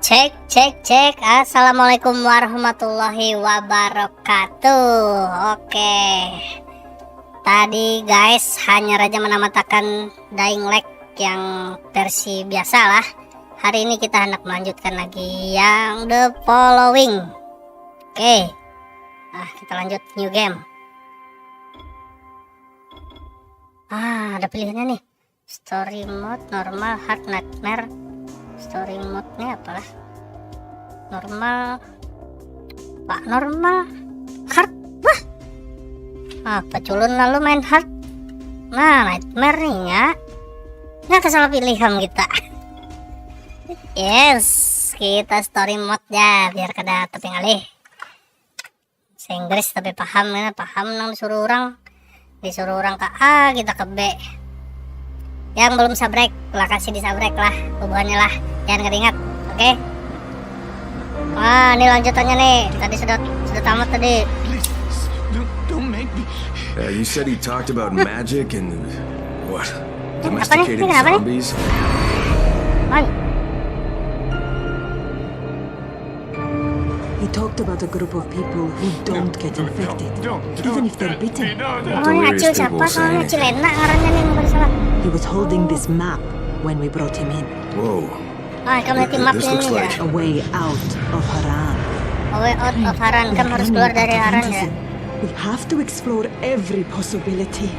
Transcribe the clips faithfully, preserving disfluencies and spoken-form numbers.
Cek, cek, cek. Assalamualaikum warahmatullahi wabarakatuh. Oke. Tadi guys hanya raja menamatakan Dying Light yang versi biasa lah. Hari ini kita hendak melanjutkan lagi yang The Following. Oke. Nah, kita lanjut new game. Ah, ada pilihannya nih. Story mode, normal, hard, nightmare. Story mode nya apalah? Normal. Pak, normal. Hard. Wah. Apa culun lalu main hard? Nah, nightmare nih ya. Nah, salah pilih ham kita. Yes, kita story mode ya biar kada tertinggal. Inggris tapi paham, mana paham nang disuruh orang. Disuruh orang ke A, kita ke B. Yang belum sabrek lah, kasih disabrek lah, bubuhannya lah. Jangan keringat, oke? Wah, ini lanjutannya nih. Tadi sudah sudah tamat tadi. Please, don't, don't make me. Uh, you said he talked about magic and what? Apa nih? Ini Domesticated kenapa nih? Zombies? Man, He talked about a group of people who don't get infected, even if they're bitten. Oh, ini Acil siapa? Soalnya Acil enak ngarannya nih, bukan salah. He was holding this map when we brought him in. Whoa. Ah, kamu lihat map This ini looks ya. Like A way out of Harran. A way out of Harran, kamu harus keluar dari Harran ya. We have to explore every possibility.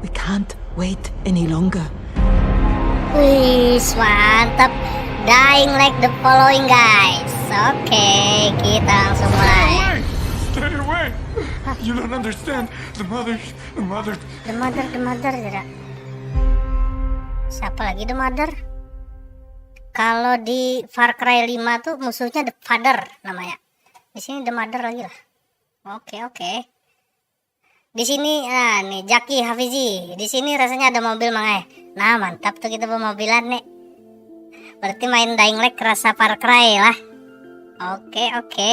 We can't wait any longer. Wih, mantap. Dying Light The Following, guys. Oke, kita langsung mulai. Stay away! You don't understand. The mother, the mother. The Mother, The Mother, tidak. Siapa lagi The Mother? Kalau di Far Cry lima tuh musuhnya The Father namanya. Di sini The Mother lagi lah. Oke, oke. Di sini, nah nih, Jaki Hafizi. Di sini rasanya ada mobil, mangai. Nah, mantap tuh kita bawa mobilan nih. Berarti main Dying Light kerasa Far Cry lah. Oke, oke.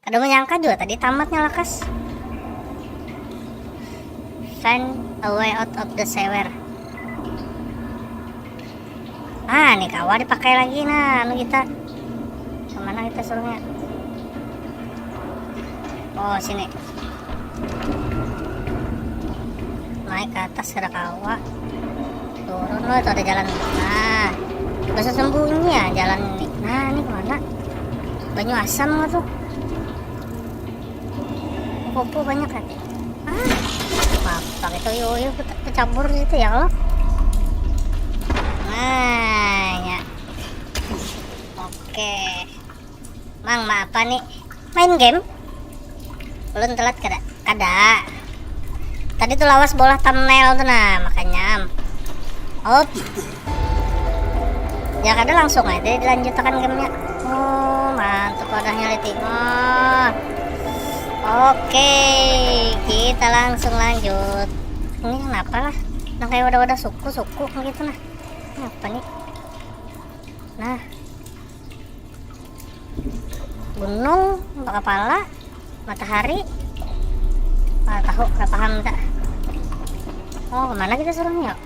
Kada menyangka juga tadi tamatnya lakas. Find a way out of the sewer. Ah, nih kawa dipakai lagi, nah, anu kita. Kemana kita suruhnya? Oh, sini. Naik ke atas kada kawa. Turun loh, itu ada jalan. Nah, bisa sembunyi ya jalan ini. Nah, ini kemana? Banyu asam nggak tuh? Popo banyak kan? Ah, maaf, pakai toyo, yo, kita kecabur gitu ya, kalau. Nah, ya. Oke. Mang, ma apa nih? Main game? Ulun telat kada? Kada. Tadi tuh lawas bolah thumbnail tuh, nah, makanya. Op. Ya kada, langsung aja dilanjutakan gamenya. Oh, mantap wadahnya, Liti. Oh. Oke, kita langsung lanjut. Ini kenapa lah? Nang kayak wadah-wadah suku-suku gitu nah. Ini apa nih? Nah. Gunung, bakapala, matahari. Ah, tahu, kada paham tak. Oh, kemana kita suruhnya?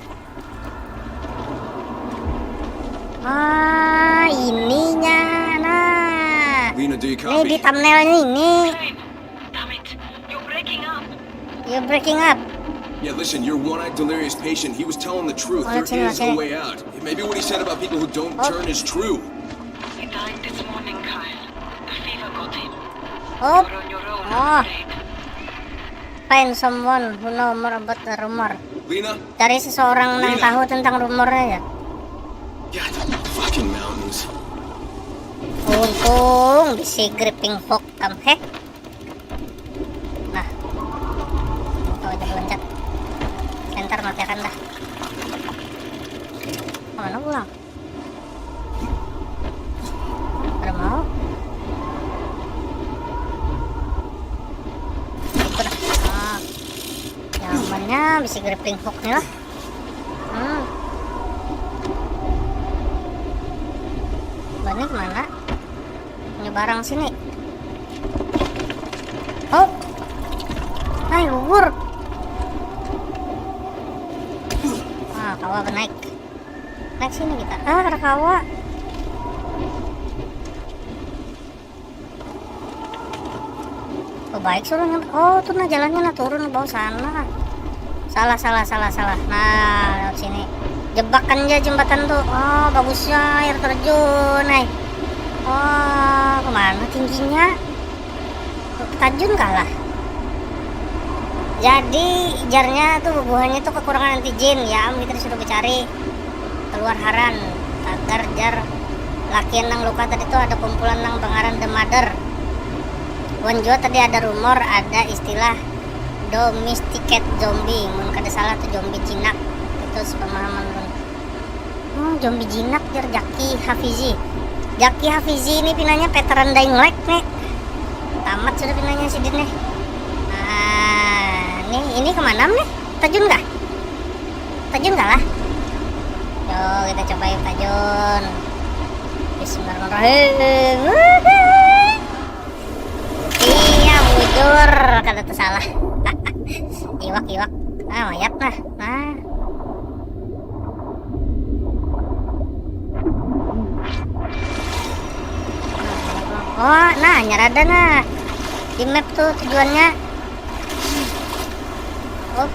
Ah, ininya, nah. Lena, do you Ini di copy? Thumbnailnya ini. Damn it! You're breaking up! You're breaking up. Yeah, listen, your one-eyed delirious patient, he was telling the truth. Oh, There sini, is a sini. Way out. Maybe what he said about people who don't Oh. Turn is true. He died this morning, Kyle. The fever got him. Oh. You're on your own, Oh. I'm afraid. Find someone who know more about the rumor. Lena? Cari seseorang yang Lena. Tahu tentang rumornya ya. Yeah, the fucking mountains. Untung bisi gripping hook tam heh. Nah. Itu aja loncat. Center matiakan dah. Kemana pulang? Ada mau? Itu dah. Ah. Nyamannya bisi gripping hook nih lah. Hmm. Bani kemana? Ini barang sini. Oh. Hai, gugur. Ah, Kawa naik. Naik sini kita. Ah, kada kawa. Oh, baik suruh nyampe. Oh, tuh nah jalannya nah turun ke bawah sana. Salah, salah, salah, salah. Nah, lewat sini. Jebakan aja jembatan tuh. Oh, bagusnya air terjun, eh. Oh, kemana tingginya? Tajun kalah. Jadi jarnya tuh bubuhannya tuh kekurangan antigen ya, am kita disuruh mencari keluar haran tagar jar lakian nang luka tadi tuh ada kumpulan nang bengaran The Mother. Wan jua tadi ada rumor ada istilah domesticated zombie, mun kada salah tuh zombie jinak. Itu sepemahaman ulun. Hmm, zombie jinak jar Jaki Hafizi. Jaki Hafizi ini pinanya veteran Dying Light nih. Tamat sudah pinanya sidin nih. Nah, ini ini kemana nih? Tajun kah? Tajun kah lah? Yo, kita coba yuk tajun. Bismillahirrahmanirrahim. Iya, bujur kada tersalah. Iwak, iwak. Ah, mayat nah. Nah. Oh, nah, nyarada nah. Di map tuh tujuannya. Oh.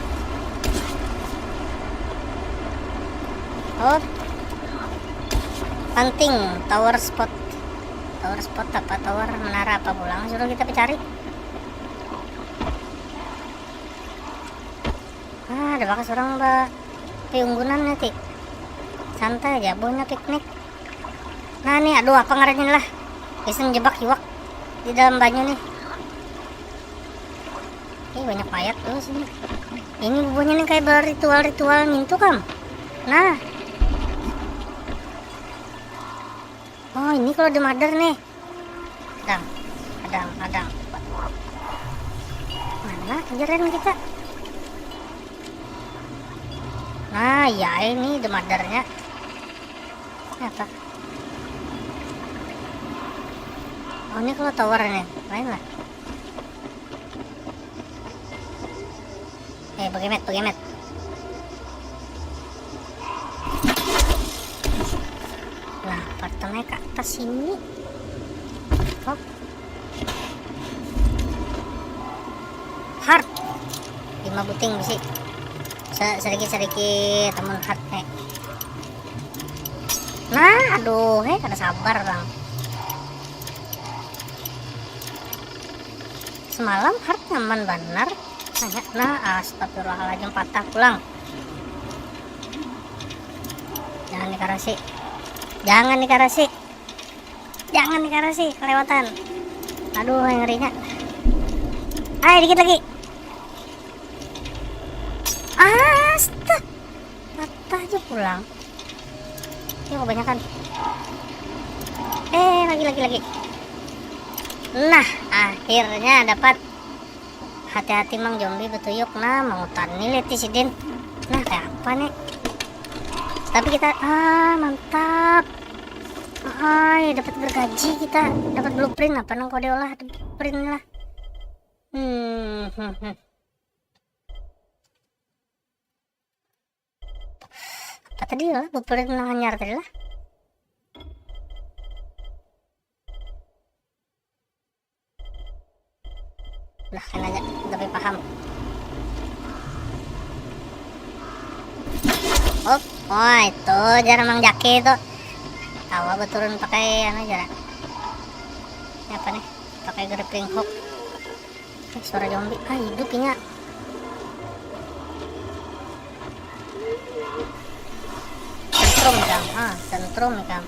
Oh. Hunting tower spot. Tower spot apa tower menara apa pulang suruh kita cari. Ah, ada bakas orang ba piunggunan nanti. Santai aja, buahnya piknik. Nah nih, aduh apa ngarannya lah. Iseng jebak iwak di dalam banyu nih. Ini banyak mayat tuh sini. Ini bubuhannya nih kayak berritual-ritual mintu kam. Nah. Oh, ini kalau The Mother nih. Adang, adang, adang. Mana jalan kita? Nah, ya ini The Mother-nya. Ini apa? Oh, ini kalau tower nih, lain lah. Eh, pakai mat, pakai mat. Nah, pertama ke atas sini. Hop. Heart. Lima buting bisi. Se- sedikit-sedikit temen heart nih. Nah, aduh, eh kada sabar bang. Semalam heart nyaman banar. Nah, nah, astagfirullahaladzim, patah pulang. Jangan dikarasi. Jangan dikarasi. Jangan dikarasi, kelewatan. Aduh, yang ngerinya. Ayo, dikit lagi. Astaga. Patah aja pulang. Ini kebanyakan. Eh, lagi, lagi, lagi. Nah, akhirnya dapat. Hati-hati mang zombie betuyuk nah, mangutan nih leti sidin. Nah, kayak apa nih? Tapi kita ah mantap. Hai, dapat gergaji kita, dapat blueprint apa nang kau diolah blueprint lah. Hmm, hmm, hmm. Apa tadi lah blueprint nang hanyar tadi lah. Lah kan aja tapi paham. Op, oh itu jar mang jaki itu. Tawa beturun pakai anu jar. Ini apa nih? Pakai grappling hook. Eh, suara zombie. Ah, hidup inya. Sentrum ikam. Ah, sentrum ikam.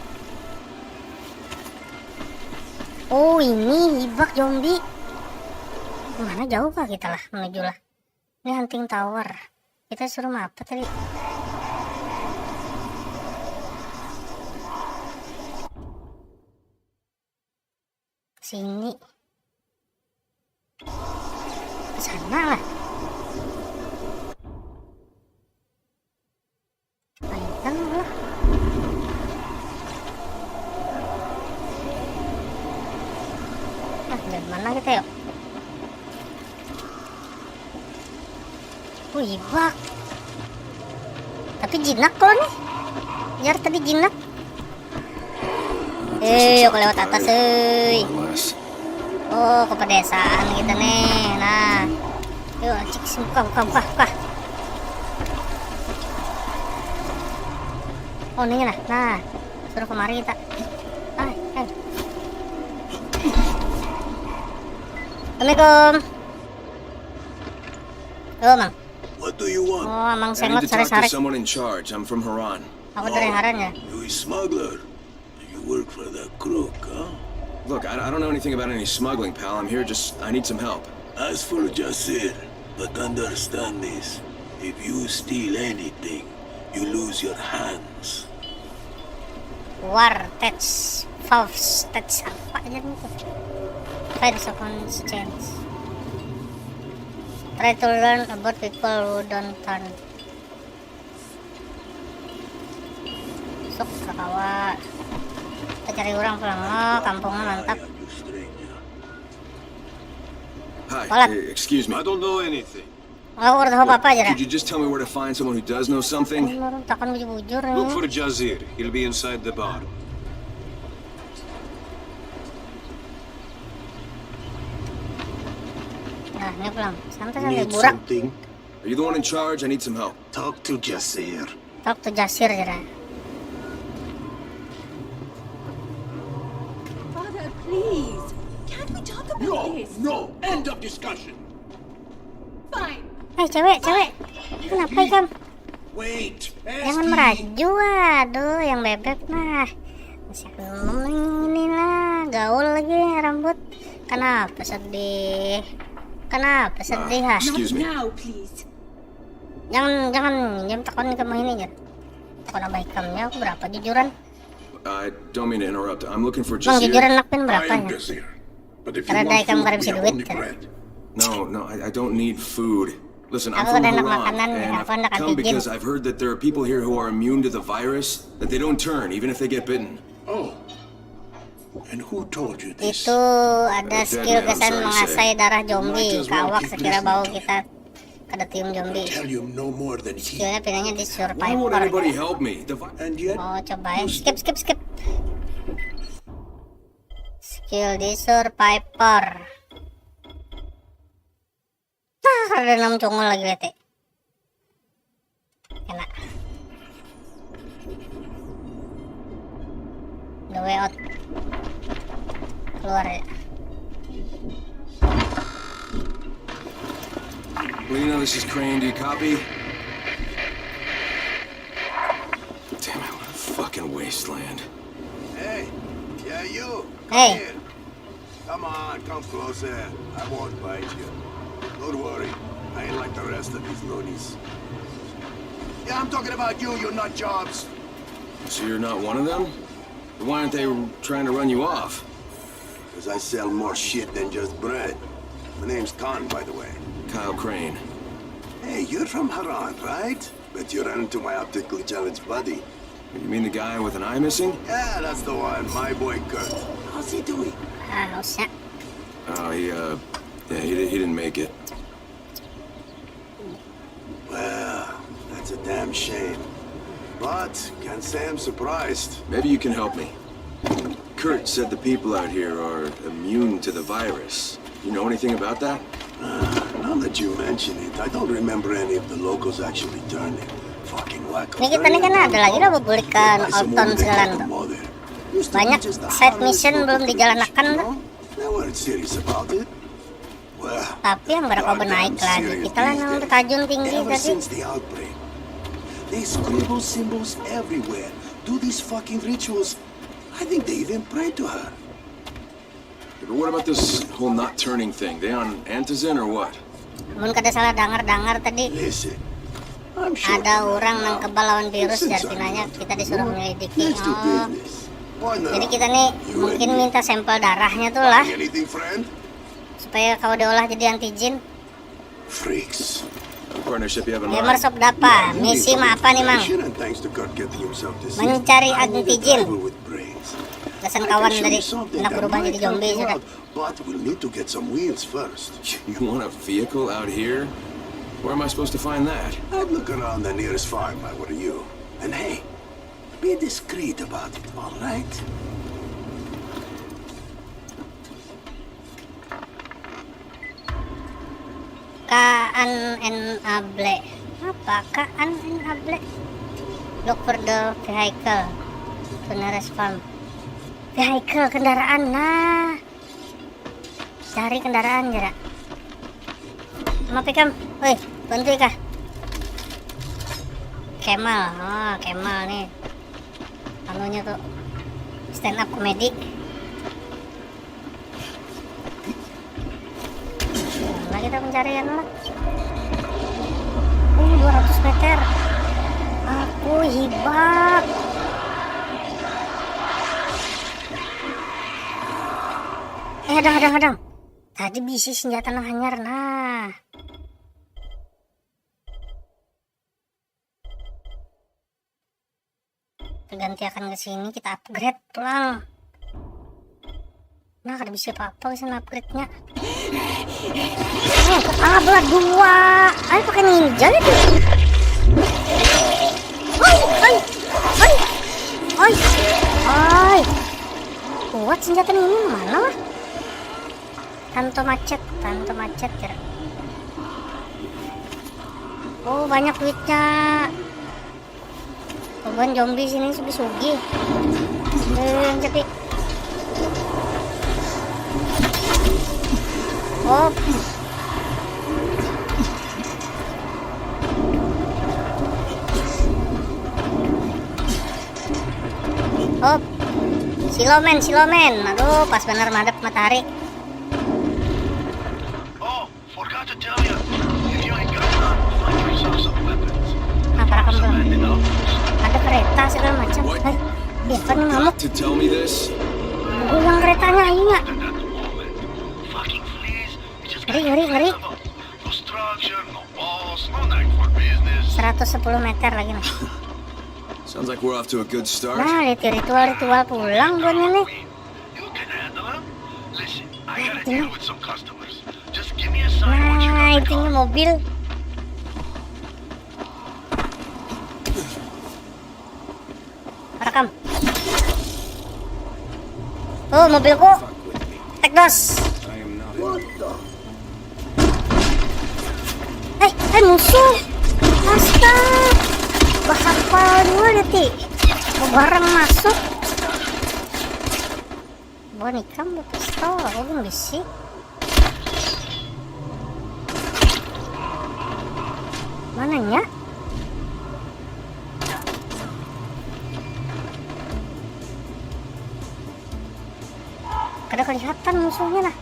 Oh, ini hibak zombie. Mana jauh kah kita lah menuju lah? Ini hunting tower. Kita suruh apa tadi? Sini. Ke sana lah. Ayo, kan lah. Nah, dari mana kita yuk? Wih, bak. Tapi jinak kalau nih. Jar tadi jinak. Eh, aku lewat atas, euy. Oh, ke pedesaan kita nih. Nah. Yuk, cik, buka, buka, buka, buka. Oh, ini lah. Nah, suruh kemari kita. Ah, eh. Assalamualaikum. Oh, Mang. What do you want? Oh, Amang Sengot sarek-sarek. I need to talk to someone in charge. I'm from Harran. Aku dari Harran ya. You a smuggler? You work for the crook, huh? Look, I, I don't know anything about any smuggling, pal. I'm here just, I need some help. As for Jasir, but understand this. If you steal anything, you lose your hands. War, Tats, Faust, Tats, apa aja nih tuh? Find someone change. Try to learn about people who don't turn. Sok, kakawa. Kita cari orang pulang. Oh, kampungnya mantap. Hi, Polat. Eh, excuse me. I don't know anything. Aku kurang tahu apa-apa aja dah. Could you just tell me where to find someone who does know something? Bener, takkan bujur-bujur. Look for Jazir. He'll be inside the bar. Nah, ini pulang. Santai, santai, burak. Need something? Are you the one in charge? I need some help. Talk to Jasir. Talk to Jasir, jar. Father, please. Can't we talk about this? No, no. End of discussion. Fine. Eh, cewek, cewek. Kenapa ikam? Wait. Jangan meraju, aduh, yang bebek mah. Masih ngomong ini lah, gaul lagi rambut. Kenapa sedih? Kenapa sedih, ah? Excuse me. Not now, please. Jangan, jangan, jangan takon ikam ini, jar. Takon abah ikamnya, aku berapa jujuran? I don't mean to interrupt. I'm looking for Jasir. Bang, jujuran nak pin berapa ya? Karena ikam kada bisa duit kan? No, no, I, I don't need food. Listen, I'm from Harran, and I've come because I've heard that there are people here who are immune to the virus, that they don't turn, even if they get bitten. Oh. And who told you this? Itu ada skill gasan mengasai darah zombie ke awak sekira bau kita kada tium zombie. Skillnya pinanya di survivor. Oh, coba ya. Skip, skip, skip. Skill di survivor. Nah, ada enam congol lagi, lete. Kena. The way out. Keluar ya. Lena, this is Crane. Do you copy? Damn it, what a fucking wasteland. Hey, yeah, you. Come here. Come on, come closer. I won't bite you. Don't worry. I ain't like the rest of these loonies. Yeah, I'm talking about you, you nut jobs. So you're not one of them? Why aren't they trying to run you off? Because I sell more shit than just bread. My name's Khan, by the way. Kyle Crane. Hey, you're from Harran, right? Bet you ran into my optically challenged buddy. You mean the guy with an eye missing? Yeah, that's the one. My boy Kurt. How's he doing? Ah, how's that? Oh, he, uh, yeah, he, he didn't make it. Well, that's a damn shame. But can't say I'm surprised. Maybe you can help me. Kurt said the people out here are immune to the virus. You know anything about that? Uh, now that you mention it, I don't remember any of the locals actually turning. Fucking wacko. Ini kita nih kan ada lagi lah bebulikan Alton segala tuh. Banyak side mission belum dijalanakan tuh. They weren't serious about it. Tapi yang berapa benaik lagi? Kita lah nang terjun tinggi tadi. They scribble symbols everywhere. Do these fucking rituals. I think they even pray to her. But what about this whole not turning thing? They on Antizin or what? Mun kada salah dangar-dangar tadi, ada orang nang kebal lawan virus, jar pinanya kita disuruh menyelidiki. Oh. Jadi kita nih mungkin minta sampel darahnya tuh lah. Supaya kawa diolah jadi antigen. Freaks. Partnership you have in mind? Gamer Sob Dapa, misi ma apa nih, Mang? Mencari antigen. Gasan kawan tadi, handak berubah jadi zombie sudah. But we'll need to get some wheels first. You want a vehicle out here? Where am I supposed to find that? I'd look around the nearest farm if I were you. And hey, be discreet about it, all right? Ka unenable. Apa? Ka unenable. Look for the vehicle to nearest farm. Vehicle, kendaraan. Nah, cari kendaraan jera. Maaf ikam. Woi, bantu ikah. Kemal. Oh, Kemal nih. Anunya tuh stand up comedy. Nah, kita mencari anu lah. Oh, dua ratus meter. Aku hibak. Eh, hadang, hadang, hadang. Tadi bisi senjata nang hanyar, nah. Kita gantiakan ke sini, kita upgrade pulang. Nah, kada bisa apa-apa ke sana upgrade-nya. Eh, ah, belah dua. Ayo pakai ninja itu. Oi, oi, oi, oi, oi. Kuat senjata ini, mana lah? Tanto macet, tanto macet, kira. Oh, banyak duitnya. Korban zombie sini sugi-sugi. Eh, cepi. Oh. Oh. Silomen, silomen. Aduh, pas bener madep matahari. Oh, forgot to tell you. If you ain't got none, find yourself some weapons. Nah, para Some kamu. bandit outpost. Ada kereta segala macam. Hai, dia kan ngamuk. To tell me this? Ulang keretanya ayo nggak? And at the moment, fucking fleas, you just Ngeri, ngeri, ngeri. No structure, no boss, no night for business. Seratus sepuluh meter lagi nih. Sounds like we're off to a good start. Nah, lihat ritual-ritual pulang buatnya nih. You can handle him. Listen, I Nah, gotta itunya. deal with some customers. Just give me a sign once you Nah, got the itunya car. Mobil. Rekam. Tuh, mobilku. Tekdos. Eh, eh, musuh. Astaga. Bahapal jua nih, ti. Barang masuk. Bukan ikam, pistol, aku pun bisi. Mananya? Kada kelihatan musuhnya lah.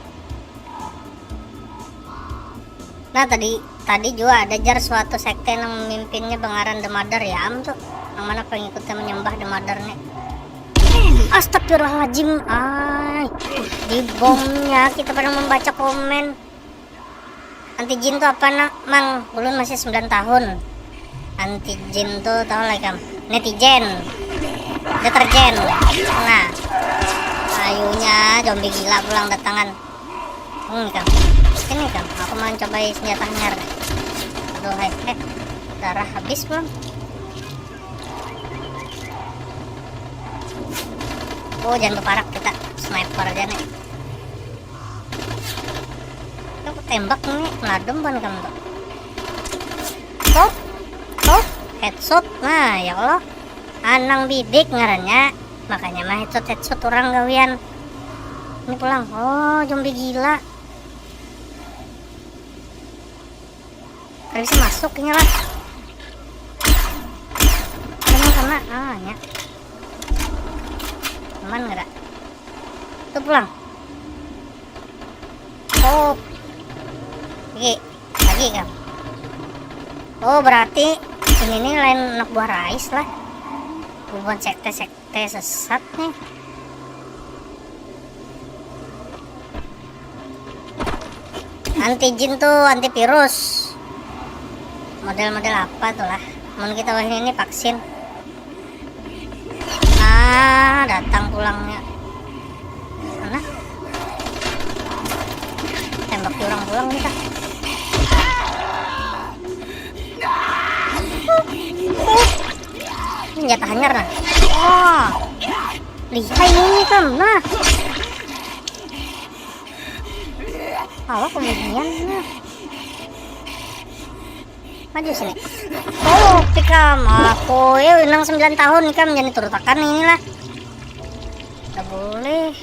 Nah, tadi, tadi jua ada jar suatu sekte nang memimpinnya bengaran The Mother ya am tuh. Nang mana pengikutnya menyembah The Mother nih. Astagfirullahaladzim, ay. Di bomnya kita pada membaca komen. Anti jin tuh apa nak, Mang? Ulun masih sembilan tahun. Anti jin tuh tahu lah ikam. Netizen. Deterjen. Nah. Ayunya zombie gila pulang datangan. Hmm, ikam. Sini ikam. Aku mau coba senjata hanyar. Aduh, hai. Eh, darah habis belum? Oh, jangan beparak kita. Sniper aja nih. Aku tembak nih, meladum ban kamu tuh. Top, top, headshot. Nah, ya Allah. Anang bidik ngarannya. Makanya mah headshot, headshot orang gawian. Ini pulang. Oh, zombie gila. Kada bisa masuk ini lah. Sama, sama. Ah, ya. Aman kada? Tuh pulang. Oh. Lagi, lagi kan. Oh, berarti ini nih lain anak buah Rais lah. Bukan sekte-sekte sesat nih. Anti jin tuh, antivirus. Model-model apa tuh lah? Mun kita wah ini vaksin. Ah, datang pulangnya. Mana? Tembak orang pulang kita. Ya, tahanjar nah. Oh. Lihai ini kam nah. Awak kemudian nah. Maju sini. Oh, pikam aku. Ya, nang sembilan tahun ikam jadi turutakan ini lah. Tidak boleh.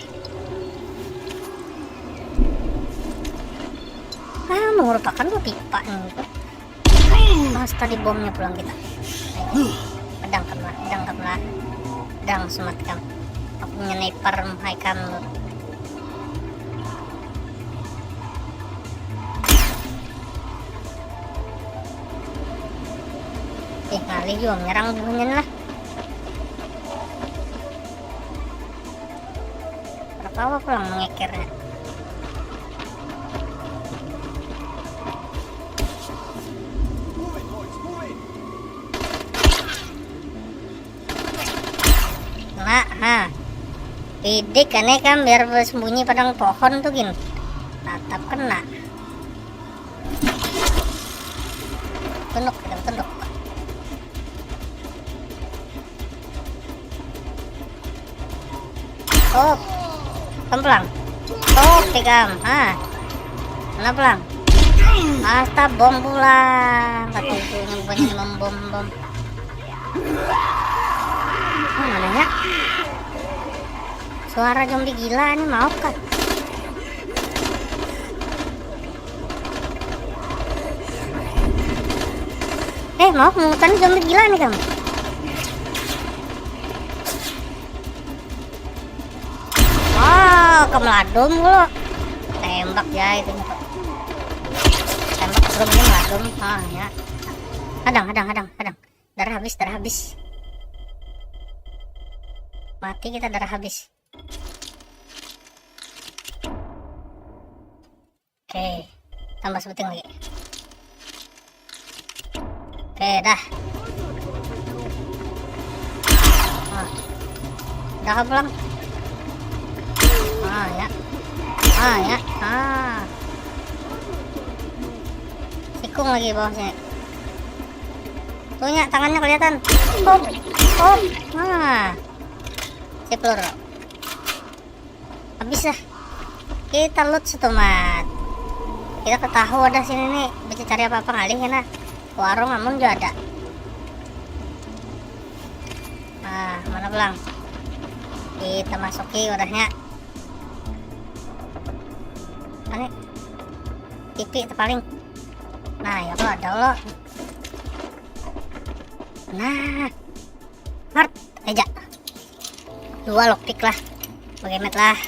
Ah, mengurutakan tuh pipa nih. Mas tadi bomnya pulang kita. Pedang kam lah, pedang kam lah. Pedang sumat kam. Aku punya sniper hai kam lu. Eh, ngalih juga menyerang buhannya lah. Berapa awak pulang mengekirnya? Kena, ha. Pidik aneh kan biar bersembunyi padang pohon tuh gin. Tatap kena. Tunduk, kita tunduk. Top. Kam pulang. Top, pegang. Ha. Mana pulang? Asta bom pulang. Kata itu yang banyak membom-bom. Oh, mananya? Suara zombie gila ini mau kah? Eh, mau memutar zombie gila nih kamu. Wah, kemeladum lo. Tembak ya itu. Tembak sebelum ini meladum. Ah, ya. Hadang, hadang, hadang, hadang. Darah habis, darah habis. Mati kita darah habis. Oke, tambah sebuting lagi. Oke, dah. Ah. Dah pulang. Ah, ya. Ah, ya. Ah. Sikung lagi bawahnya. Tuh, Nyak, tangannya kelihatan. Hop, hop. Nah. Sip, lur. Habis lah. Kita loot setumat. Kita ketahu ada sini nih, bisa cari apa-apa ngalih kena. Warung amun juga ada. Nah, mana pulang? Kita masuki wadahnya. Ini. Tipi itu paling. Nah, ya kalau ada lo. Nah. Hard aja. Dua lockpick lah. Bagaimana lah?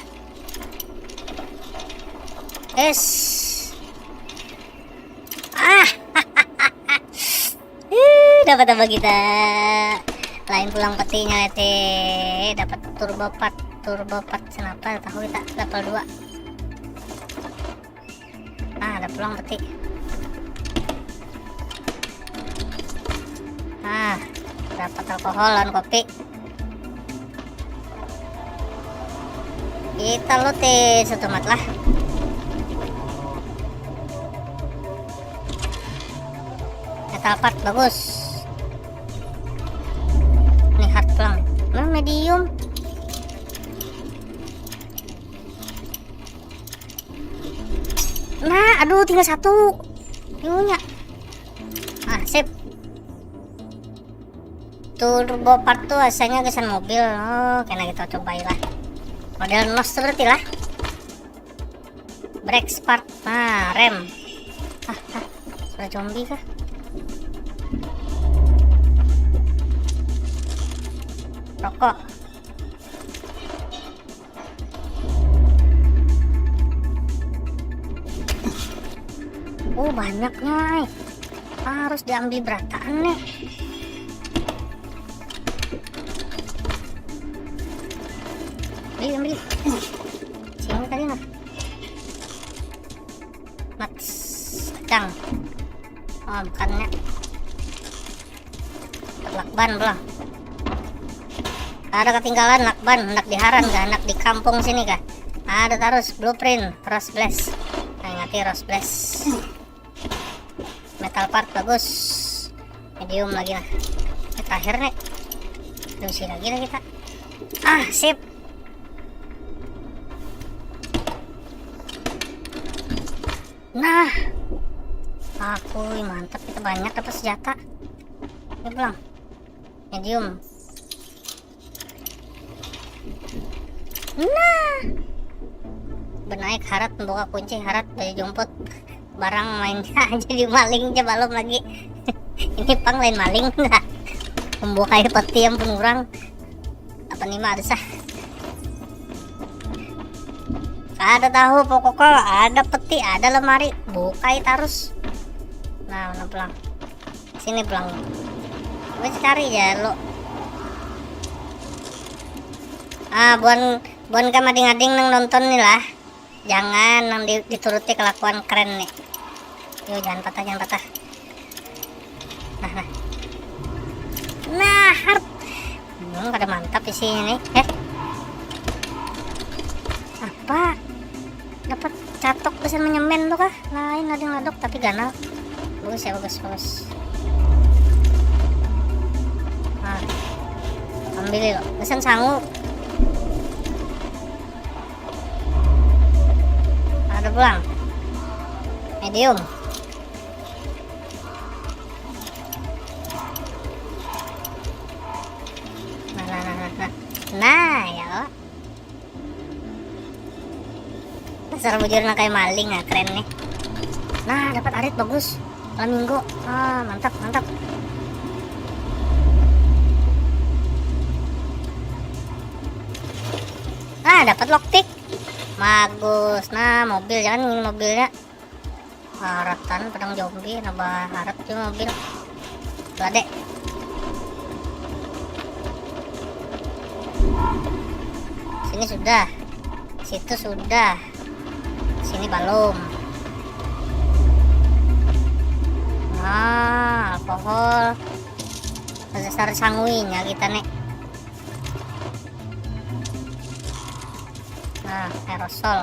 Es. Ah. Ih, dapat apa kita? Lain pulang petinya teh. Dapat turbo part, turbo part kenapa tahu kita level dua. Ah, ada pulang peti. Ah, dapat alkohol dan kopi. Kita loot satu mat lah. Metal part bagus. Ini hard pulang. Nah, medium. Nah, aduh, tinggal satu. Bingungnya. Ah, sip. Turbo part tuh asalnya gasan mobil. Oh, kena kita cobai lah. Model nos seperti lah. Brake part. Nah, rem. Ah, ah. Sudah zombie kah? Rokok. Oh, banyaknya, eh. Harus diambil berataan nih. Ambil, ambil. Sini tadi nah. Mats, kacang. Oh, makannya. Lakban pulang. Ada ketinggalan lakban, hendak diharan kah, hendak di kampung sini kah? Ada terus blueprint, rose blast. Nah, ingati rose blast. Metal part bagus. Medium lagi lah. Ini terakhir nih. Dusi lagi lah kita. Ah, sip. Nah. Aku, mantap, kita banyak dapat senjata. Ini pulang. Medium. Nah. Benaik harat, membuka kunci harat, baju jumput. Barang mainnya aja di maling aja belum lagi. Ini pang lain maling dah. Membuka peti ampun orang. Apa nih mah ada sah. Kada tahu pokoknya ada peti, ada lemari, bukai tarus. Nah, mana pulang? Sini pulang. Gue cari ya lo. Ah, buan buan kam ading-ading nang nonton nih lah. Jangan nang di- dituruti kelakuan keren nih. Yo, jangan patah, jangan patah. Nah, nah. Nah, harp. Hmm, kada mantap isinya nih. Eh. Apa? Dapat catok pesan menyemen tuh kah? Lain ada yang ladok tapi ganal. Bagus ya, bagus, bagus. Nah. Ambil lo. Pesan sangu. Ada pulang. Medium. Nah, nah, nah, nah, nah. Nah, ya. Dasar bujur nang kayak maling, nah, keren nih. Nah, dapat arit bagus. Flamingo. Ah, mantap, mantap. Ah, dapat lockpick. Bagus. Nah, mobil, jangan ingin mobilnya. Haratan pedang zombie, nambah harat tuh mobil. Lade. Sini sudah. Situ sudah. Sini belum. Nah, alkohol. Dasar sanguinya kita nih. Nah, aerosol.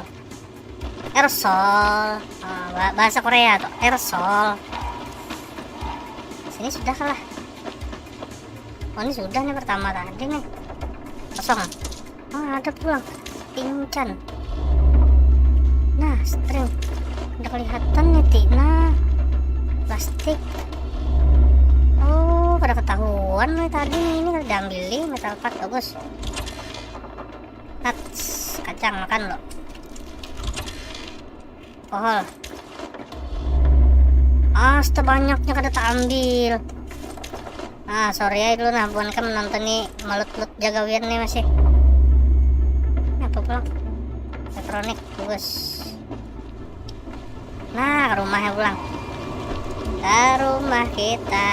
Aerosol. Ah, ba- bahasa Korea tuh, aerosol. Sini sudah kalah. Oh, ini sudah nih pertama tadi nih. Kosong. Oh, ada pulang. Tincan. Nah, string. Udah kelihatan nih, Ti. Nah, plastik. Oh, pada ketahuan nih tadi nih. Ini kada diambil nih, metal part bagus. Nuts, kacang makan lo. Pohol. Asta banyaknya kada taambil. Ah, sorry ya dulu nah, buan kam menonton nih, melut-lut jagawian nih masih. Ini apa pulang? Elektronik, bagus. Nah, ke rumahnya pulang. Ke rumah kita.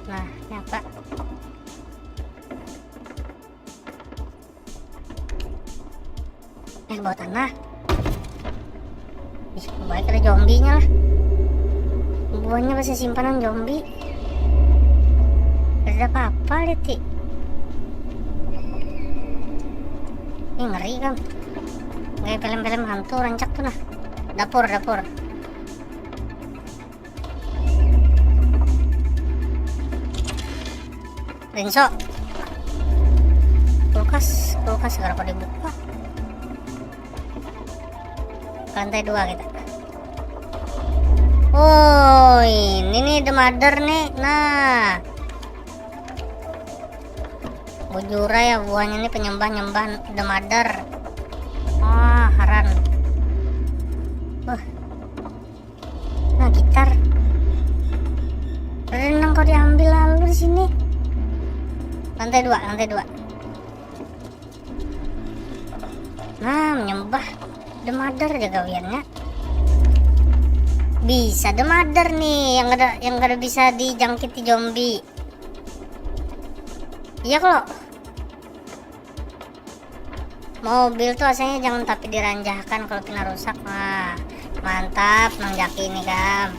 Nah, ini apa? Eh, bawah tanah. Ih, baik ada zombinya lah. Buahnya masih simpanan zombie. Ada apa-apa, lihat, Ti. Ini ngeri, kan. Kayak film-film hantu, rancak tuh, nah. Dapur, dapur. Rinso. Kulkas, kulkas segala pada buka. Ke lantai dua kita. Oh, ini nih the mother nih. Nah. Bujura ya buahnya nih, penyembah-nyembah the mother. Wah, haran. Wah. Nah, gitar. Renang kau diambil lalu di sini. Lantai dua, lantai dua. Nah, menyembah the mother aja gawiannya. Bisa the mother nih yang ada, yang kada bisa dijangkiti zombie. Iya kalau mobil tuh asanya jangan tapi diranjahkan kalau pina rusak. Nah, mantap Mang Jaki ini, kam.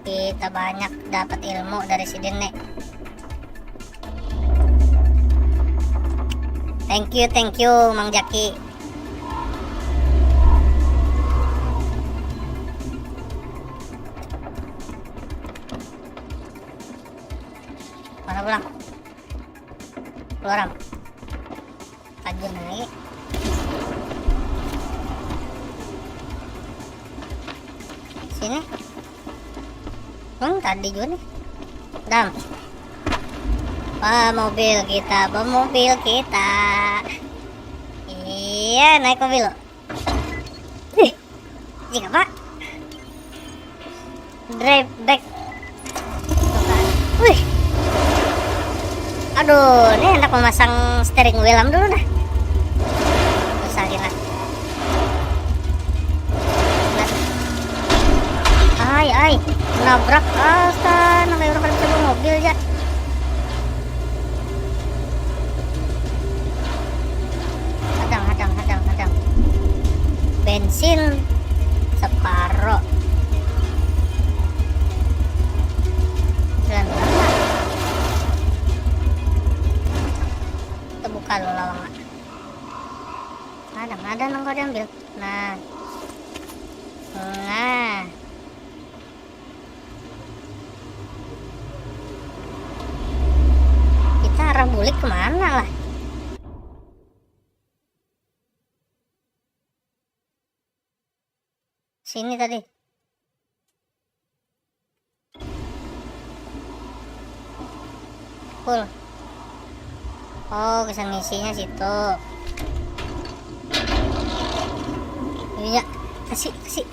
Kita banyak dapat ilmu dari sidin nih. Thank you, thank you, Mang Jaki. Pulang. Keluar am. Kajun lagi. Sini. Hmm, tadi juga nih. Dam. Wah, mobil kita, bawa mobil kita. Iya, naik mobil. Wih, jika apa? Drive back. Tuh kan. Wih. Aduh, ini hendak memasang steering wheel am dulu nah. Susah gila. Ai, ai, nabrak, astaga, namanya orang kada bisa bawa mobil ja. Hadang, hadang, hadang, hadang. Bensin separo. Jalan mana? Kita buka dulu lawang. Ada, ada nang kau diambil. Nah. Nah. Kita arah bulik kemana lah? Sini tadi. Full. Oh, kisah misinya situ. Iya, kasih, kasih.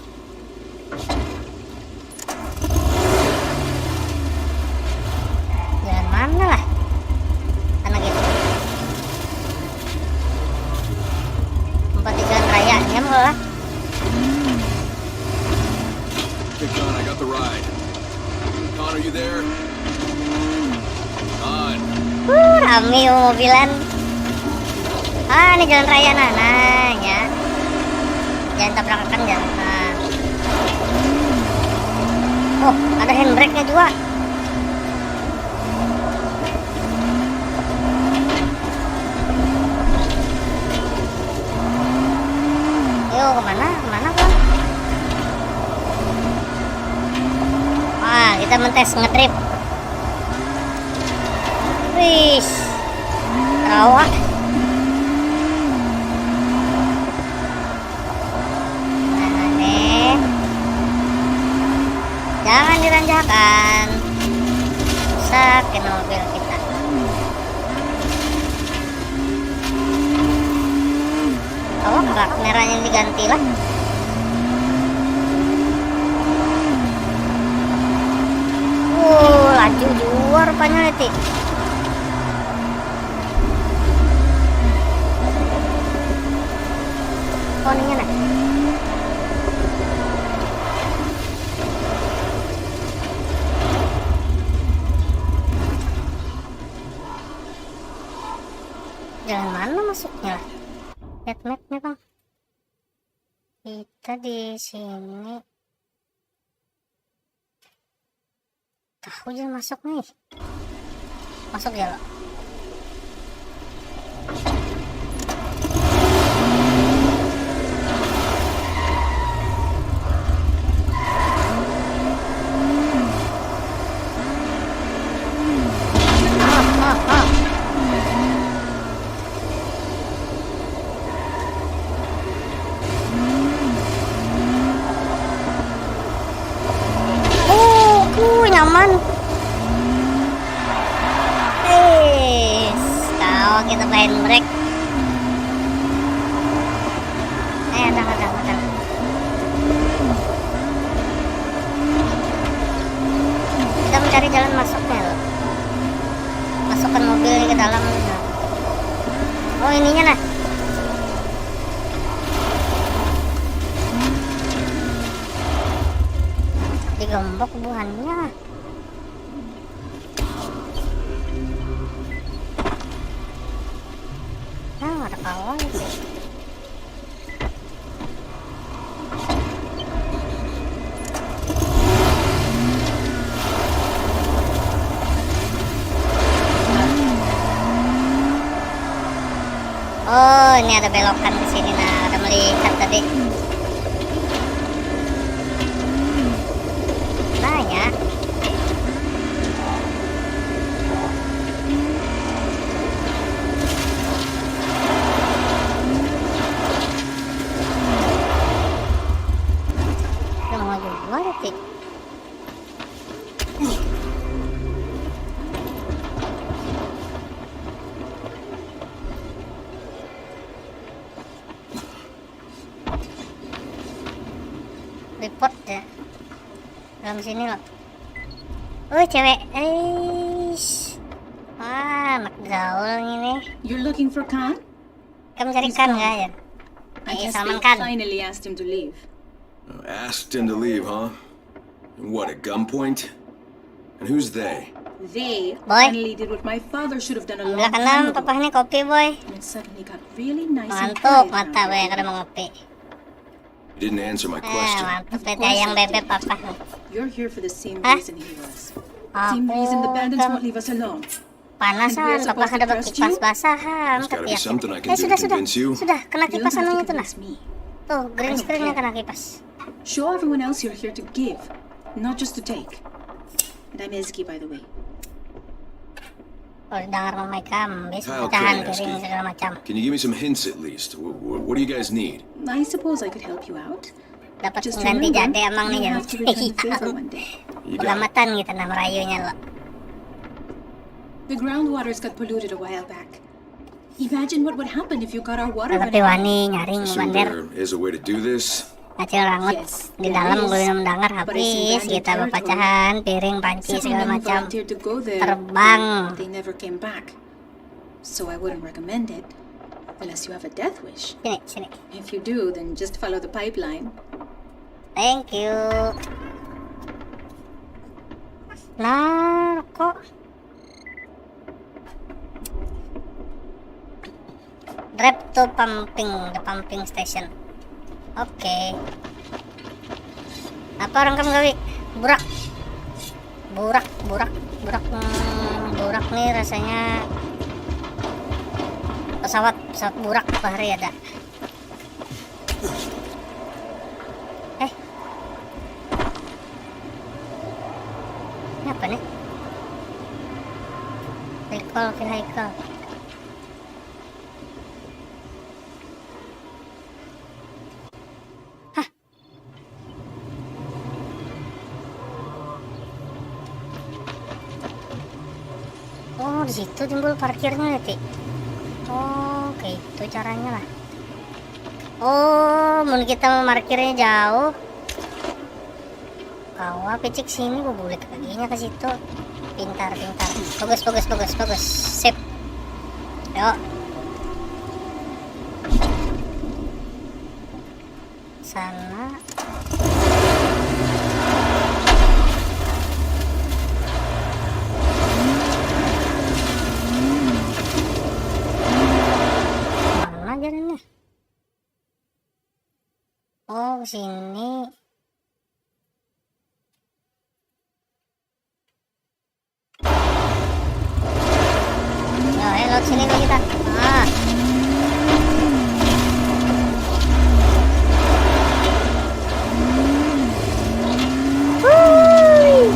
Jalan mana lah? Karena gitu. Tempat di jalan raya, nyam lah. Hey, John, I got the ride. John, are you there? John. Wuh, rame mobilan. Ah, ini jalan raya nah, nah ya. Jangan tabrakan jalan. Nah. Oh, ada handbrake-nya juga. Yo, kemana? Kemana, Bang? Wah, kita mentes ngedrift. Wih, rawa. Nah, nih. Jangan ditanjakan. Rusak kena mobil kita. Awak plat merahnya diganti lah. Wuh, laju jua rupanya nanti. Oh, ini nah. Jalan mana masuknya lah? Lihat mapnya, Bang. Kita di sini. Tahu aja masuk nih. Masuk ya, lo. Ah, ah, ah. Oh, uh, nyaman. Eh, tahu kita main break. Eh, ada, ada, ada. Kita mencari jalan masuknya, loh. Masukkan mobil ini ke dalam. Oh, ininya nah. Digembok buhannya. Nah, ada kawan sih. Oh, ini ada belokan ke sini. Nah, ada melihat tadi. Nah, ya. Mana ti? Report ya. Dalam sini loh. Oh, cewek. Eish. Wah, anak gaul ini. You're looking for Khan? Kamu cari Khan nggak ya? I guess they finally asked him to leave. Asked him to leave, huh? And what, at gunpoint? And who's they? They finally did what my father should have done a long time ago. Papa ini kopi, boy. And it suddenly got really nice and quiet around here. Ngantuk mata, boy, kada mengopi. You didn't answer my question. Mantap ya, ayang bebek papa. You're here for the same reason he was. Same reason the bandits won't leave us alone. Panasan, papa kada pakai kipas basahan. Eh, sudah, sudah, sudah, kena kipas anunya tuh nah. Tuh, green screennya kena kipas. Show everyone else you're here to give, not just to take. And I'm Izki, by the way. Oh, dengar mamai kam, biasa pecahan piring segala macam. Can you give me some hints at least? What, what do you guys need? I suppose I could help you out. Dapat mengganti jade amang nih ya. Pelamatan gitu nah merayunya lo. The groundwaters got polluted a while back. Imagine what would happen if you got our water Tapi wani nyaring Assume bander. There is a way to do this. Acil rangut di dalam belum dengar habis kita berpacahan piring panci segala macam terbang. They never came back. So I wouldn't recommend it unless you have a death wish. Sini, sini. If you do, then just follow the pipeline. Thank you. Nah, kok Drive to pumping, the pumping station. Oke. Okay. Apa orang kamu gawi? Burak. Burak, burak, burak, hmm, burak nih rasanya pesawat, pesawat burak apa hari ada. Eh. Ini apa nih? Recall vehicle. Hah? Oh, di situ timbul parkirnya ya, Ti. Oh, kayak itu caranya lah. Oh, mun kita memarkirnya jauh, kawa picik sini, bubulik lagi nya ke situ. Pintar, pintar. Bagus, bagus, bagus, bagus. Sip. Yuk. Sana. Mana jalannya? Oh, ke sini. Nah, ayo lewat sini dulu kita. Ah. Wuih.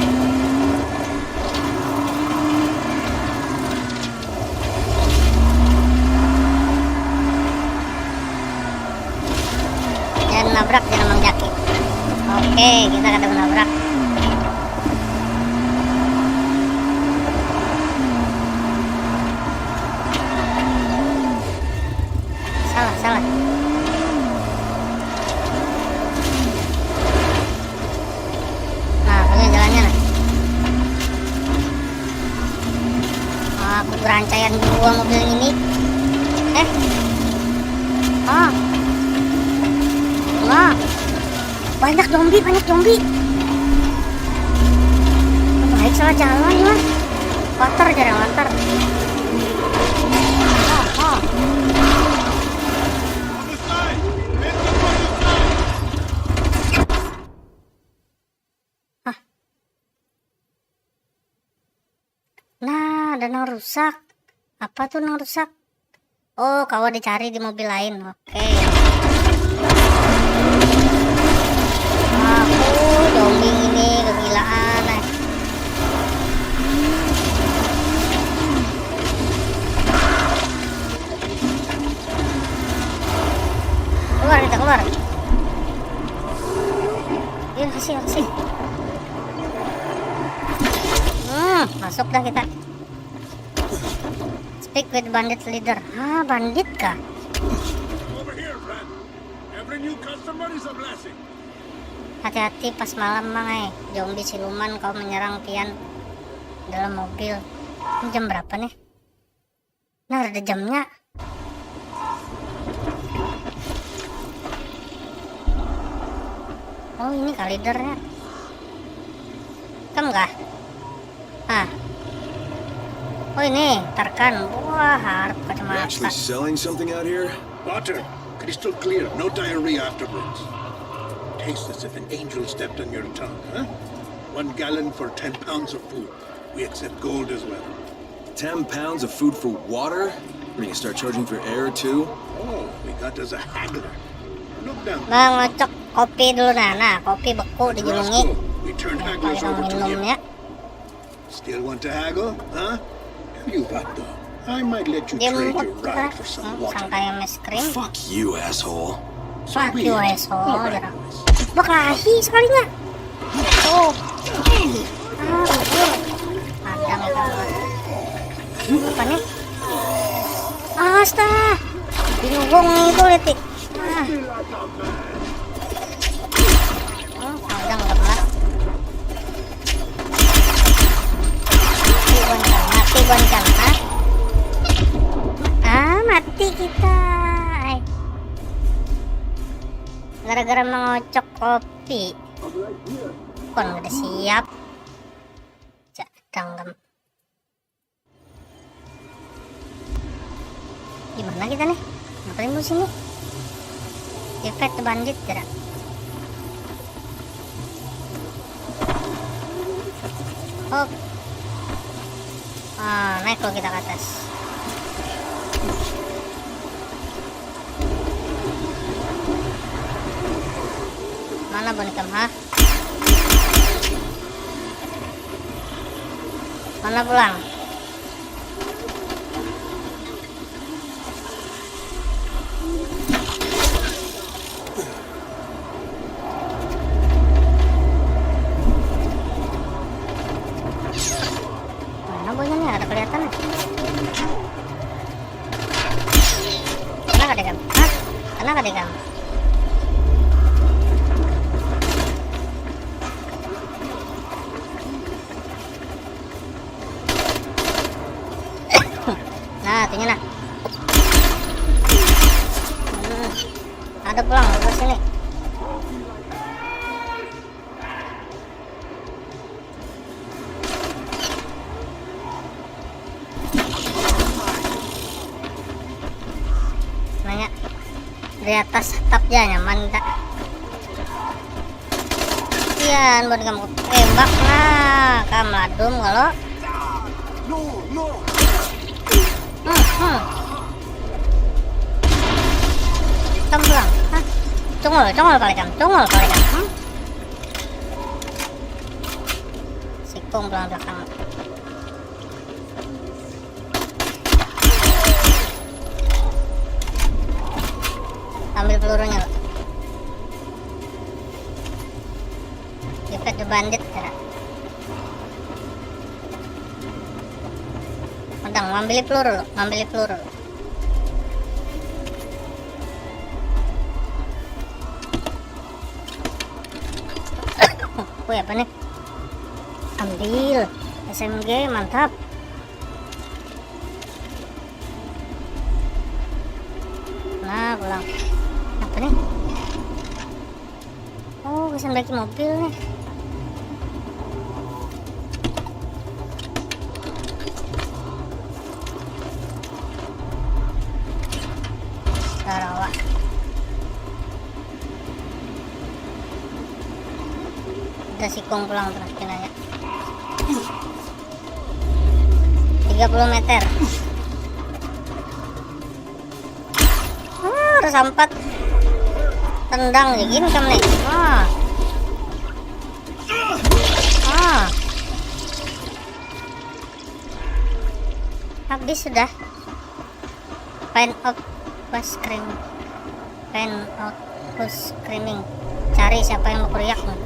Jangan nabrak, jangan manjaki. Oke, kita kada menabrak. Salah, salah. Nah, pakai jalannya nah. Aku berancaian dua mobil ini. Eh. Ah. Wah. Banyak zombie, banyak zombie. Baik salah jalan lah. Water jarang water. Ah, ah. Nah, ada nang rusak. Apa tuh nang rusak? Oh, kawa dicari di mobil lain. Oke. Aku zombie ini kegilaan. Eh. Keluar kita keluar. Aksi, aksi. Hmm, masuk dah kita. Speak with bandit leader. Ah, bandit kah? Over here, friend. Every new customer is a blessing. Hati-hati pas malam, Mang, eh. Zombie siluman kau menyerang pian dalam mobil. Ini jam berapa nih? Nah, ada jamnya. Oh, ini kah leadernya. Kam kah? Ah. Oh, ini Tarkan. Wah, harap kacamata. You're actually selling something out here? Water, crystal clear, no diarrhea afterwards. Tastes as if an angel stepped on your tongue, huh? One gallon for ten pounds of food. We accept gold as well. Ten pounds of food for water? We're gonna start charging for air too? Oh, we got us a haggler. Look down. Mangocok kopi dulu, nah, nah, kopi beku dijulungi. Rascal, we turned hagglers over to him. Minum ya. Still want to haggle, huh? Tell you what though, I might let you trade your ride for some water. Sangkaya es krim. Fuck you, asshole. Fuck you, asshole. Bakahi sekalinya. Oh. Ah, bubur. Padang itu. Apa nih? Astaga. Bingung itu, Liti. Ah. Oh, padang lemak. Mati bukan, mati bukan, ha? Ah, mati kita. Ai. Gara-gara mangocok kopi. Bukan kada siap. Cak, danggam. Di mana kita nih? Ngapain di sini? Defeat the bandit, tidak? Hop. Ah, naik lo kita ke atas. Mana bonikam, ha? Mana pulang? Mana bonya nih? Ada kelihatan nih. Kena kada ikam? Hah? Kena kada ikam? Nah, itunya nah. Hmm. Ada pulang ke sini. Nanya di atas atap ja nyaman tak? Kian buat kamu tembak nah, kam ladum kalau. Hmm, hmm. Kam pulang, hah? Congol, congol kali kam, congol kali kam. Hmm? Sikung pulang belakang. Ambil pelurunya, Pak. Defeat the bandit, kira. Pedang, ngambil peluru, ngambil peluru. Wih, apa nih? Ambil S M G, mantap. Nah, pulang. Apa nih? Oh, gasan bagi mobil nih. Tarawa. Kita sikung pulang terus kinanya. Tiga puluh meter. Ah, ada sampat. Tendang je gin kam nih. Ah. Ah. Habis sudah. Find out who's screaming. Find out who's screaming. Cari siapa yang berteriak nih.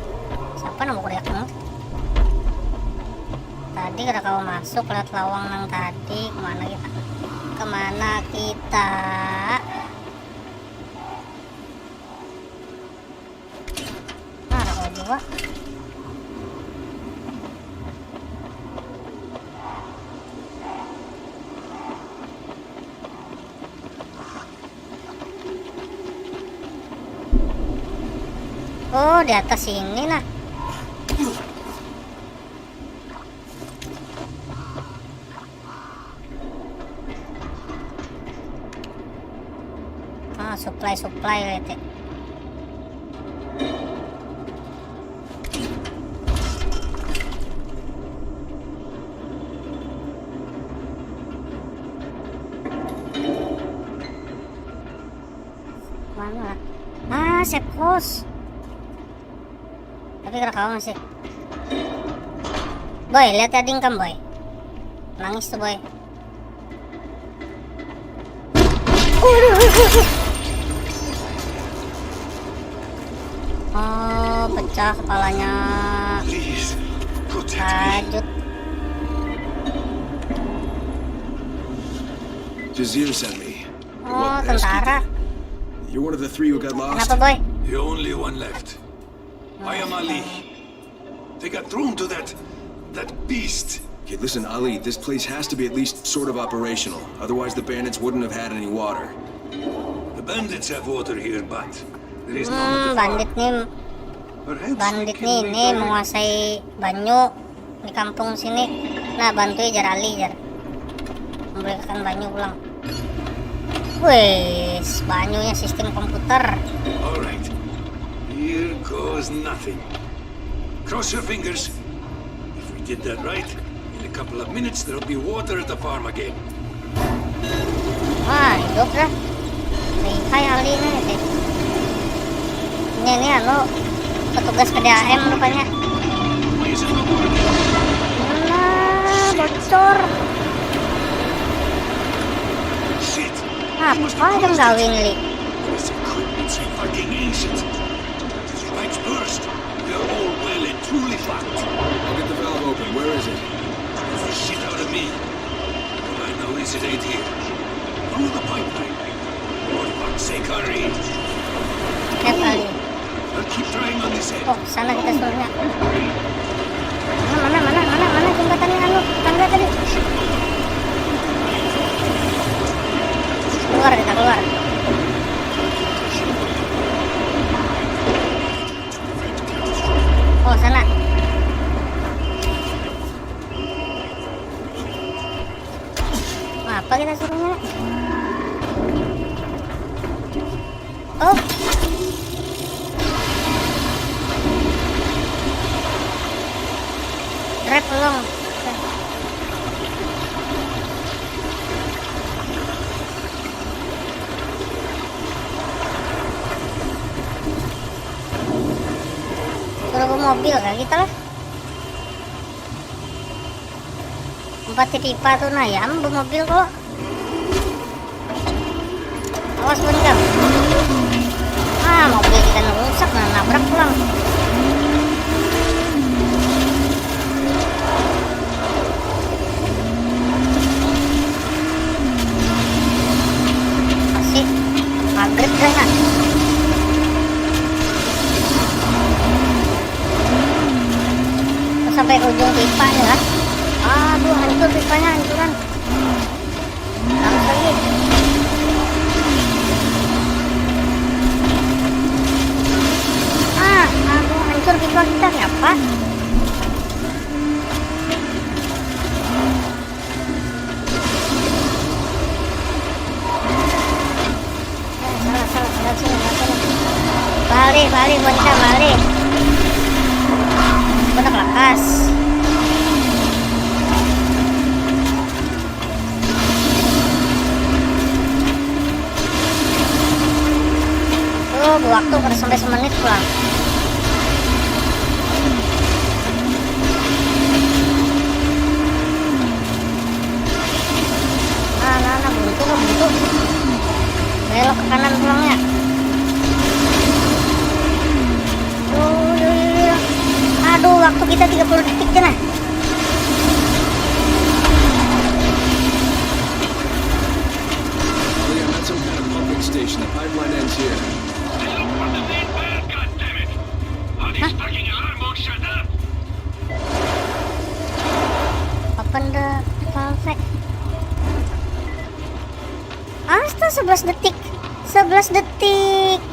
Kira kawa masuk lewat lawang nang tadi. Kemana kita? Kemana kita? Nah, ada kawa jua. Oh, di atas sini nah. Ah, supply, supply, lihat ya. Mana lah? Ah, safe house. Tapi kada kawa masih. Boy, lihat ading kam, Boy. Nangis tuh, Boy. Oh, pecah kepalanya. Please, protect me. Lanjut. Jazir sent me. Oh, tentara. You're one of the three who got lost. Kenapa, Boy? The only one left. I am Ali. They got thrown to that, that beast. Okay, listen, Ali, this place has to be at least sort of operational. Otherwise, the bandits wouldn't have had any water. The bandits have water here, but there is none at the farm. Hmm, bandit ni, bandit ni, ni menguasai banyu di kampung sini. Nah, bantui jar Ali, jar. Memberikan banyu pulang. Wes, banyunya sistem komputer. All right. Here goes nothing. Cross your fingers. If we did that right, in a couple of minutes there'll be water at the farm again. Wah, hidup dah. Lihai Ali ni sih. Ini, ini anu, petugas P D A M rupanya. Nah, bocor. Apa yang gawin, Li? This equipment's fucking ancient. If the pipes burst, we're all well and truly fucked. I'll get the valve open. Where is it? That's the shit out of me. All I know is it ain't here. Through the pipeline. For fuck's sake, hurry. Hep Ali. I'll keep trying on this end. Oh, sana kita suruhnya. Mana, mana, mana, mana, mana jembatannya, anu, tangga tadi? Keluar kita, keluar. Oh, sana. Apa kita suruhnya? Oh. Rep belum. Suruh bawa mobil kah kita lah? Empati pipa tuh, nah, ya, am, bawa mobil kok. Awas, Bun, kam. Ah, mobil kita rusak, nah, nabrak pulang. Masih maghrib dah, nah. Sampai ke ujung pipa nih lah. Aduh, hancur pipanya, hancuran. Langsung nih. Ah, aduh, hancur pipa kita, siapa? Eh, salah, salah, salah sini, salah sini. Balik, balik, buat kita balik. Buat lakas. Oh, waktu kada sampai semenit pulang. Nah, nah, nah, buntu, buntu. Belok ke kanan pulangnya. Oh, iya, iya, iya. Aduh, waktu kita tiga puluh detik, cenah. Station. The pipeline ends here. Open the valve. Astaga, sebelas detik. Sebelas detik.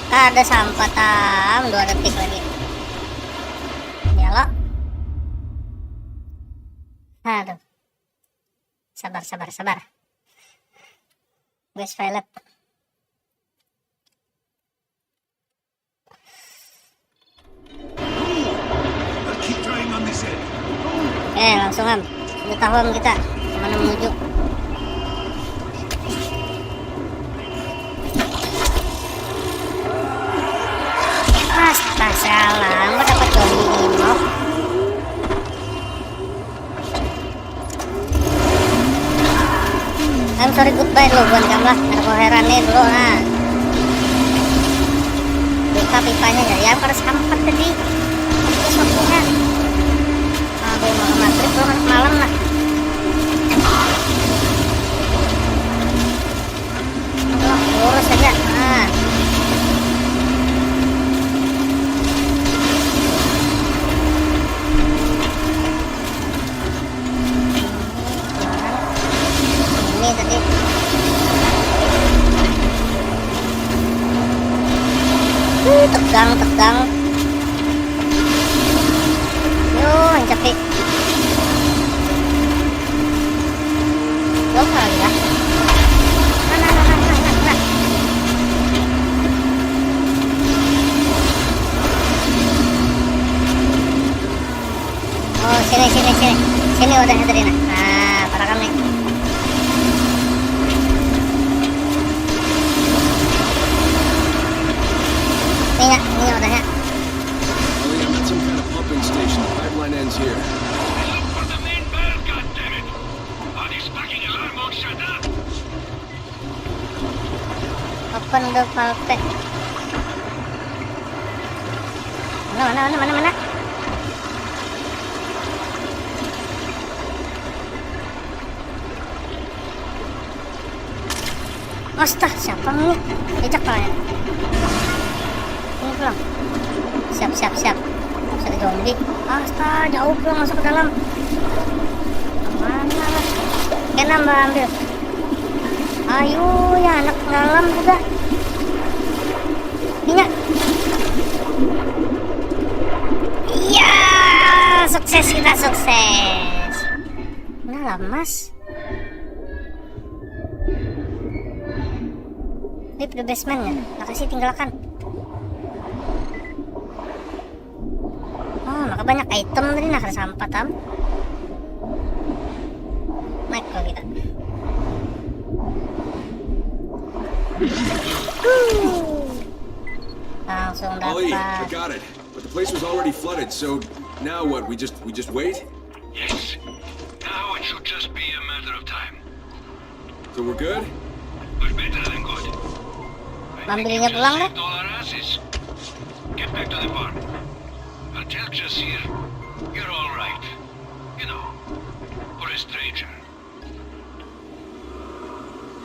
Kada sampat am, dua detik lagi. Nyala. Aduh. Sabar, sabar, sabar. Guys, Violet. Keep trying on this end. Eh, langsung am. Sudah tahu am kita kemana menuju. Astaga, salah. Aku dapat zombie ini, mau. I'm sorry, goodbye dulu buat kamu lah. Ada kau heran nih dulu, nah. Buka pipanya ya, ya harus sampat tadi. Terus waktunya. Aduh, malam maghrib, belum anak malam lah. Lurus saja. Nah. Ini tadi. Wih, tegang, tegang. Yo, ancapi. Lokal ya. Mana, mana, mana, mana, mana. Oh, sini, sini, sini. Sini udah, Katrina. Nah, para kami. Ini ya, ini udah ya. Oh, yeah, I'm at some kind of pumping station. The pipeline ends here. Open the valve. Mana, mana, mana, mana, mana? Astaga, siapa nih? Ejak palanya. Ini pulang. Siap, siap, siap. Sudah zombie. Astaga, jauh pulang masuk ke dalam. Mana lah? Kena, Mbak, ambil. Ayo, ya anak dalam juga. Minyak. Iya, sukses, kita sukses. Nah, lah, Mas. Leave the basement ya. Makasih, tinggalkan. Oh, maka banyak item tadi, nah, kada sampat am. Naik kalau kita. Langsung dapat. Ollie, I got it. But the place was already flooded, so now what? We just we just wait? Yes. Now it should just be a matter of time. So we're good? But better than good. Ambilnya pulang deh. Saved all our asses. Get back to the farm. I'll tell Jasir you're all right. You know, for a stranger.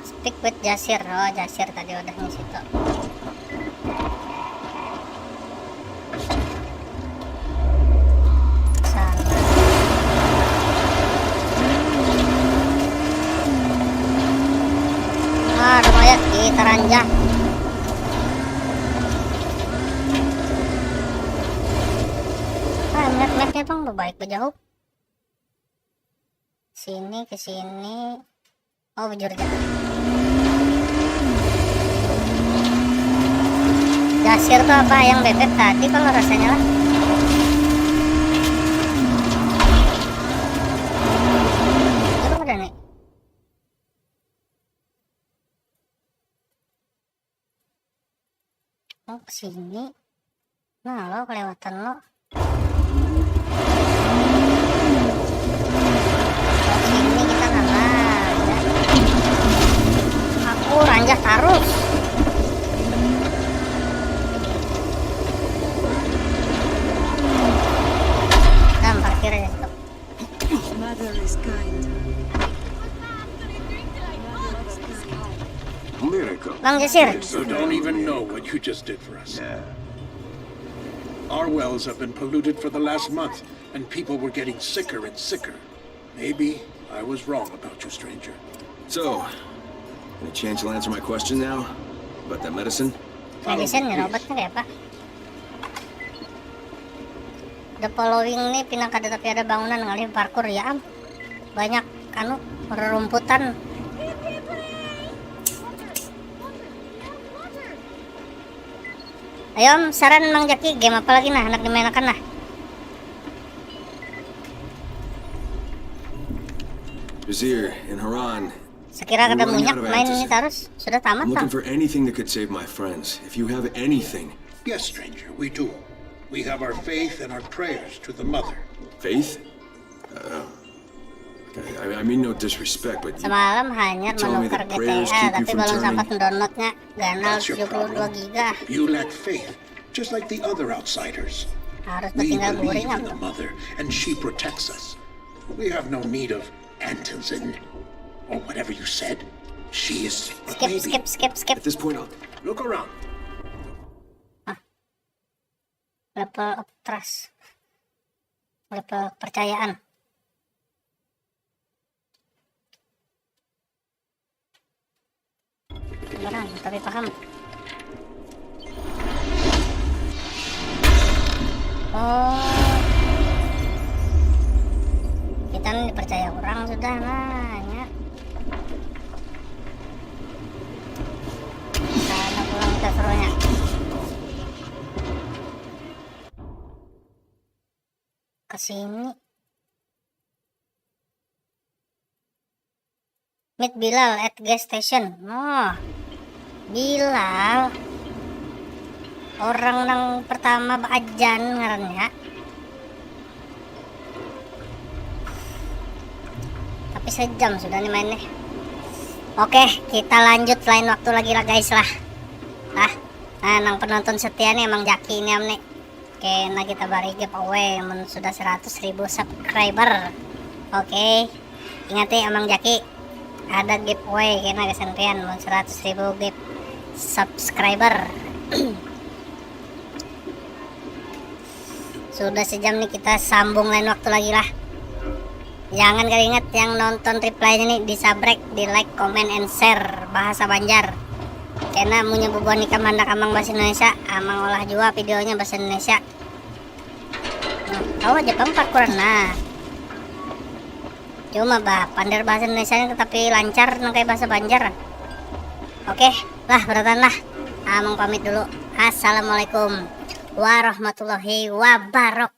Speak with Jasir. Oh, Jasir tadi udah di situ. Sana. Ah, ada mayat di Taranja. Ah, map-mapnya bang, baik bejauh. Sini ke sini. Oh, bujur aja. Jasir tuh apa yang bebek tadi kalau rasanya lah. Itu ada nih. Oh, ke sini. Nah, lo kelewatan lo. Ke sini kita nggak ada. Aku ranjah terus. Nah, parkir aja situ. Mother is kind. Bang Jasir. You don't even know what you just did for us. Our wells have been polluted for the last month, and people were getting sicker and sicker. Maybe I was wrong about you, stranger. So, any chance you'll answer my question now? About that medicine? Medicine nih, obatnya kayak apa? The following nih pina kada tapi ada bangunan ngalih parkur ya am. Banyak anu rerumputan. Ayo am, saran Mang Jaki, game apa lagi nah anak dimainakan nah? Vizier, in Harran, Sekira kada munyak main ini terus, sudah tamat I'm looking bang. For anything that could save my friends. If you have anything. Yes, stranger, we do. We have our faith and our prayers to the mother. Faith? Uh, okay, I, I mean no disrespect, but you, Semalam hanyar Tell me menukar the prayers G T A keep you tapi from belum sempat turning. Mendownloadnya ganal That's your tujuh puluh dua problem. giga. You lack faith, just like the other outsiders. Harus We tinggal believe guring in am. The mother, and she protects us. We have no need of Antonsen, or whatever you said. She is. Skip, Maybe. Skip, skip, skip. At this point, I'll... Look around. Level of trust. Level kepercayaan. Barang, tapi paham. Oh. Kita nih dipercaya orang sudah nanya. Sana pulang kita serunya. Ke sini. Meet Bilal at gas station. Oh, Bilal. Orang nang pertama baajan ngarannya. Tapi sejam sudah nih main nih. Oke, kita lanjut lain waktu lagi lah guys lah. Lah, nah nang penonton setia nih emang Jaki ini am nih. Oke, nah kita bari giveaway mun sudah seratus ribu subscriber. Oke, ingat nih Amang Jaki, ada giveaway kena gasan pian mun seratus ribu gift subscriber. Sudah sejam nih, kita sambung lain waktu lagi lah. Jangan kada ingat yang nonton reply ini di subscribe, di like, comment, and share bahasa Banjar. Kena munnya bubuhan ikam handak amang bahasa Indonesia, amang olah jua videonya bahasa Indonesia. Nah, tahu aja pang parkuran nah. Cuma bah, pander bahasa Indonesia ini tetapi lancar nang kayak bahasa Banjar. Oke, lah beratan lah. Amang pamit dulu. Assalamualaikum warahmatullahi wabarakatuh.